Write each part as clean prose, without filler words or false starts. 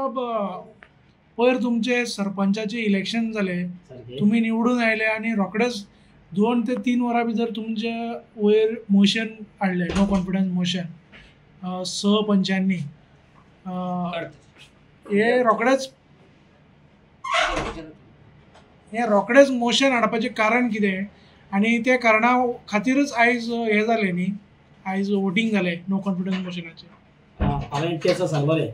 बाब, पयर तुमचे सरपंचाचे इलेक्शन जाले, तुमी निवडून आयले आनी रोखडेच 2 ते 3 वरां भितर तुमचे वयर मोशन हाडलें, नो कॉन्फिडन्स मोशन 6 पंचांनी. हे रोखडेच मोशन हाडपाचें कारण कितें आनी त्या कारणा खातीरच आयज हें जालें न्ही, आयज वोटींग जालें नो कॉन्फिडन्स मोशनाचें. हांवें तें सांगलें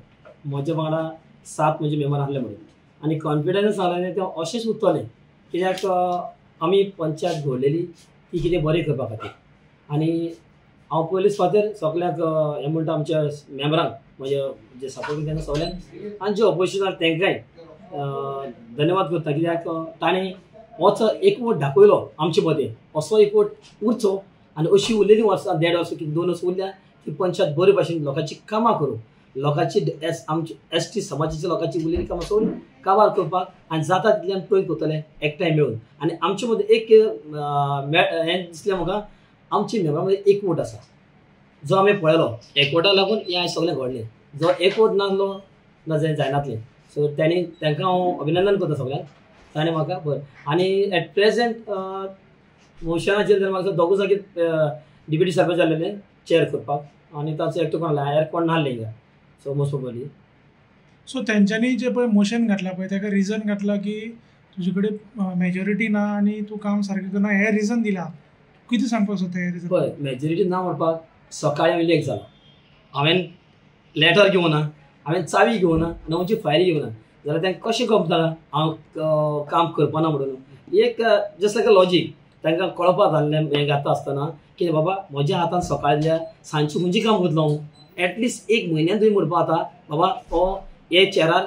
म्हज्या वांगडा 7 म्हजे मेंबर आसले म्हणून आनी कॉन्फिडन्स आसलें तें अशेंच उरतलें, कित्याक आमी पंचायत घडलेली ती कितें बरें करपा खातीर. आनी हांव पयले सुवातेर सगल्यांक हें म्हणटा आमच्या मेंबरांक म्हज्या जे सपोर्ट तांकां सगल्यांक आनी जे ऑपोजिशन आसा तांकांय धन्यवाद करता, कित्याक ताणें होच एकवट दाखयलो आमचे मदें, असो एकवट उरचो आनी अशी उरलेली वर्सां 1.5 वर्सां कितें 2 वर्सां उरल्या ती पंचायत बरे भाशेन लोकांची कामां करूं, लोकांची आमची एस टी समाजाच्या लोकांची उरलेली कामां सगळीं काबार करपाक आनी जाता तितलें आमी प्रयत्न करतले एकठांय मेळून. आनी आमचे मदें एक हें दिसलें म्हाका, आमचे मेंबरां मदें एकवट आसा जो आमी पळयलो, एकवटा लागून हें आयज सगळें घडलें. जो एकवट नासलो ना जायनातलें. सो तांणी तांकां हांव अभिनंदन करता सगळ्यांक, ताणें म्हाका बरें. आनी एट प्रेजेंट मोशनाचेर जर म्हाका दोगूय जागे डिप्युटी सरपंच जाल्ले चेअर करपाक आनी ताचो एकटो कोण हायर कोण नासले हिंगा, सो मोस्ट प्रोबेबली. सो तेंच्यांनी जें पळय मोशन घातलां पळय ताका रिजन घातलां की तुजे कडेन मेजॉरिटी ना आनी तूं काम सारकें करना, हें रिजन दिलां. कितें सांगपाक सोदता हें रिजन? पळय, मेजॉरिटी ना म्हणपाक सकाळीं हांवें लेट जालो, हांवें लेटर घेवना, हांवें चावी घेवना, आनी फायली घेवना, जाल्यार तांकां कशें कळटा हांव काम करपाना म्हणून. एक जस्ट लायक अ लॉजीक तांकां कळपाक जाल्लें हें घाता आसतना की बाबा म्हज्या हातान सकाळी दिल्यार सांजचें खंयचें काम करतलो हांव, एटलिस्ट एक म्हयन्यान तुमी म्हणपा जाता बाबा हो हे चेरार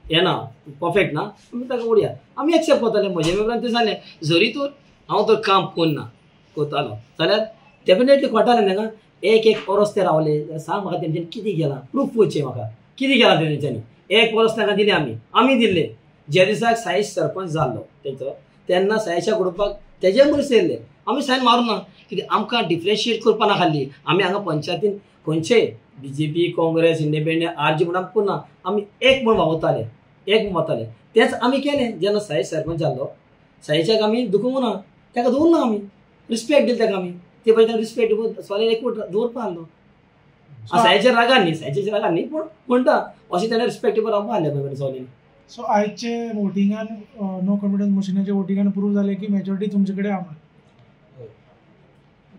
येना परफेक्ट ना, आमी ताका उडया, आमी एक्सेप्ट करतले. म्हज्या मेंबरान तें सांगलें, जरी तर हांव तर काम करना करतालो जाल्यार डेफिनेटली कळटालें तांकां. एक एक वरस ते रावले जाल्यार सांग म्हाका तेंच्यांनी कितें केलां, प्रूफ पळोवचें म्हाका कितें केलां तें तेंच्यांनी. एक वरस तांकां दिलें आमी, आमी दिल्लें. ज्या दिसाक साईश सरपंच जाल्लो तेंचो तेन्ना साईशाक उडोवपाक तेजे मनीस येयल्ले, आमी सायन मारूं ना कित्याक आमकां डिफरन्शिएट करपा नासली. आमी हांगा पंचायतीन खंयचेय BJP Congress independent RG म्हूण आमकां ना, आमी एक म्हूण वावुरताले, एक म्हूण वताले. तेंच आमी केलें. जेन्ना साईश सरपंच जाल्लो साईशाक आमी दुखोवंक ना, ताका दवरना, आमी रिस्पेक्ट दिली ताका आमी, ते पळय ताका रिस्पेक्ट दिवन सगळें एकवट दवरपा आहलो. सायच्या रागान न्ही, सायच्या रागान न्ही, पूण म्हणटा अशें ताणें रिस्पेक्ट दिवपा रावपा आहलें सगळ्यांनी. सो आयचे वोटिंगान नो कॉन्फिडन्स मोशनाच्या वोटिंगान प्रूव जालें की मेजॉरिटी तुमचे कडेन आहा.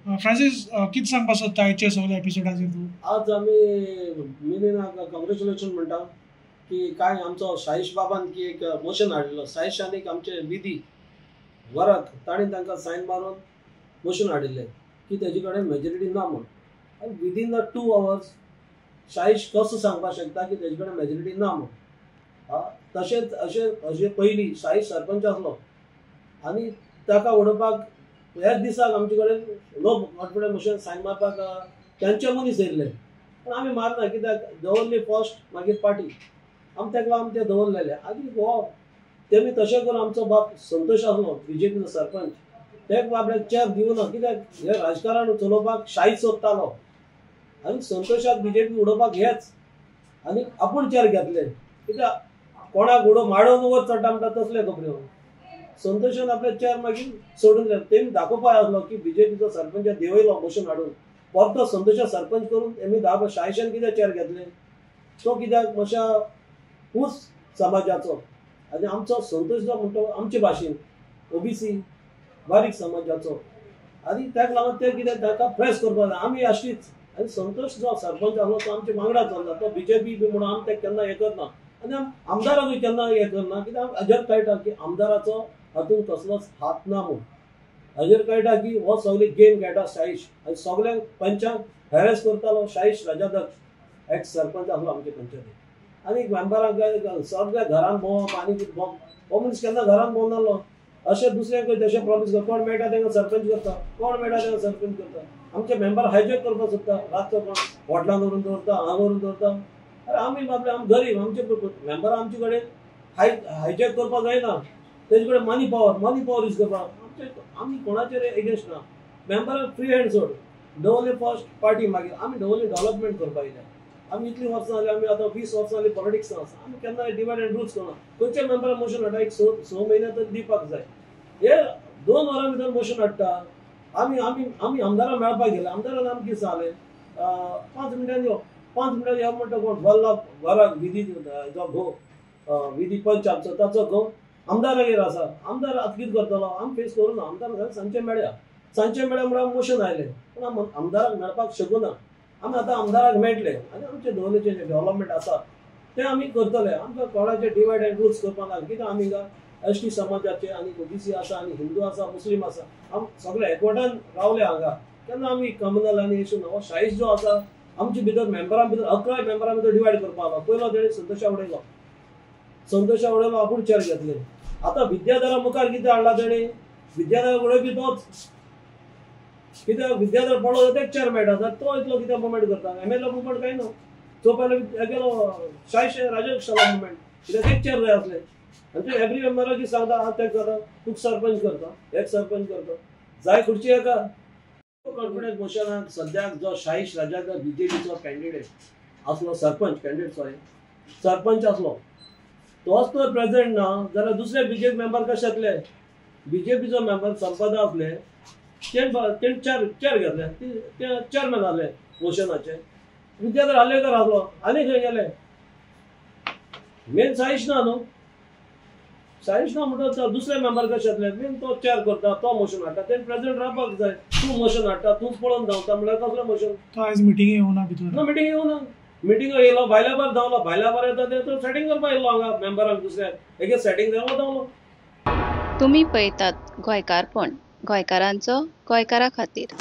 फ्रांसीस, कितें सांगपाक सोदता आयच्या सगळ्या एपिसोडाचेर तूं? आज आमी मिनीनाक कॉंग्रेच्युलेशन म्हणटा की काय आमचो साईश बाबान की एक मोशन हाडिल्लो, साईश आनी आमचे विधी वरक ताणें तांकां सायन मारून मोशन हाडिल्लें की तेजे कडेन मेजॉरिटी ना म्हूण. आनी विदीन the 2 hours Saish कसो सांगपाक शकता की तेजे कडेन मेजॉरिटी ना म्हूण. तशेंच अशें अशें पयलीं साईश सरपंच आसलो आनी ताका उडोवपाक ह्याच दिसाक आमचे कडेन नो कॉन्फिडन्स मोशन सायन मारपाक तांचे मनीस येयल्ले, पूण आमी मारना कित्याक दवरली फर्स्ट मागीर पार्टी, आमी ताका लागून ते दवरलेले. आनी हो तेमी तशें करून आमचो बाप संतोश आसलो बीजेपीचो सरपंच, तेका आपल्याक चेर दिवना कित्याक हे राजकारण चलोवपाक शाही सोदतालो आनी संतोशाक बीजेपी उडोवपाक हेच आनी आपूण चेर घेतले कित्याक कोणाक उडो माडोवन वच चडटा म्हणटा तसले खबऱ्यो. संतोशान आपले चेर मागीर सोडून दिले. तेमी दाखोवपाक आसलो की बीजेपीचो सरपंच देंवयलो मोशन हाडून, परतो संतोशा सरपंच करून तेमी दाखो शाहीशान कित्याक चेर घेतले, तो कित्याक मातशा ऊंच समाजाचो आनी आमचो संतोश जो म्हणटा आमचे भाशेन ओबीसी बारीक समाजाचो आनी ताका लागून ते कितें ताका प्रेस करपाक जाय आमी आसलीच. आनी संतोश जो सरपंच आसलो तो आमचे वांगडा चल्ला, तो बीजेपी बी म्हणून आमी ताका केन्ना हें करना आनी आमदाराकूय केन्ना हें करना कित्याक हाजेर कळटा की आमदाराचो हातूंत कसलोच हात ना म्हूण. हाजेर कळटा की हो सगळी गेम खेळटा साईश आनी सगळ्यांक पंचांक हॅरेस करतालो साईश राजाध्यक्ष एक्स सरपंच आसलो आमचे पंचायतीक. आनी मेंबरांक सगळ्या घरान भोंवप आनी कितें भोंवप, हो मनीस केन्ना घरान भोंवनासलो. अशें दुसऱ्यांक तशें प्रॉमिस करता, कोण मेळटा तांकां सरपंच करता, कोण मेळटा तांकां सरपंच करता. आमचे मेंबर हायजॅक करपाक सोदता, रातचो कोण हॉटलान व्हरून दवरता, हांगा व्हरून दवरता. अरे आमी बाबले आमी गरीब, आमचे मेंबरां आमचे कडेन हायजॅक करपाक जायना, तेजे कडेन money power, money power use करपाक. आमचे आमी कोणाचेर एगेन्स्ट ना, मेंबरांक फ्री हँड सोड, दवरले फर्स्ट पार्टी, मागीर आमी दवरले डेव्हलपमेंट करपाक येयल्या. आमी इतलीं वर्सां जालीं, आमी आतां 20 वर्सां जालीं पॉलिटिक्सान आसा, आमी केन्ना डिवायड एंड रूल्स करना. खंयच्या मेंबराक मोशन हाडटा एक 6 म्हयने तरी दिवपाक जाय. हे 2 वरां भितर मोशन हाडटा. आमी आमी आमी आमदाराक मेळपाक गेले, आमदारान आमकां कितें सांगलें, 5 मिनटांनी यो, 5 मिनटांनी यो म्हणटा कोण वल्लभ वराक विधी जो घोव विधी पंच आमचो ताचो घोव आमदारागेर आसा. आमदार आतां कितें करतलो, आमी फेस करूं ना. आमदार सांजचे मेळया, सांजचे मेळ्या म्हणल्यार मोशन आयलें, पूण आमी आमदाराक मेळपाक शकूना. आमी आतां आमदाराक मेळटले आनी आमचे दवरलेचें जें डेव्हलपमेंट आसा तें आमी करतले. आमकां कोणाचें डिवायड एंड रूल्स करपाक ना. कित्याक आमी हिंगा एस टी समाजाचे आनी ओबीसी आसा आनी हिंदू आसा, मुस्लीम आसा, आमी सगळे एकवटान रावले हांगा. केन्ना आमी कम्युनल आनी इशू ना. हो शाहीश जो आसा आमचे भितर मेंबरां भितर 11 मेंबरां भितर डिवायड करपाक लागलो. पयलो तेणें संतोषा उडयलो, संतोषा उडयलो, आपूण चेर घेतले. आतां विद्याधरा मुखार कितें हाडला तेणें, विद्याधरा उडोवपी तोच. कित्याक विद्याधर पडलो जाल्यार तेच चेर मेळटा, तो इतलो कित्याक मुवमेंट करता. एम एल ए मुवमेंट कांय ना, तो पयलो गेलो शाहीश राजेश मुवमेंट, कित्याक तेच चेर जाय आसले. आनी ते एवरी मेंबराक कितें सांगता, हांव तें करता, तूं सरपंच करता, एक सरपंच करता, जाय खुर्ची एका. कॉन्फिडन्स मोशनाक सद्याक जो शाहीश राजाचो बीजेपीचो कॅन्डिडेट आसलो, सरपंच कॅन्डिडेट सॉरी सरपंच आसलो, तोच तो प्रेझेंट ना जाल्यार दुसरे बीजेपी मेंबर कशे येतले. बीजेपीचो मेंबर संपदा आसले, तेण चेर घेतले, ते चेअरमॅन जाले मोशनाचे. विद्याधर आर्लेकर आसलो आनी खंय गेले. मेन साईश ना न्हू, साईश ना म्हणटा दुसरे मेंबर कशे येतले. मेन तो चेअर करता, तो मोशन हाडटा, तेणें प्रेझेंट रावपाक जाय. तूं मोशन हाडटा, तूंच पळोवन धांवता म्हणल्यार कसलें मोशन. तो आयज मिटिंगे येवना भितर, ना मिटिंग येवना, मिटिंगाक येयलो भायल्या भायर धांवलो, भायल्या भायर येता ते तो सेटींग करपाक येयलो हांगा मेंबरांक दुसऱ्या एक सेटींग जालो धांवलो. तुमी पळयतात गोंयकारपण, गोंयकारांचो गोंयकारा खातीर.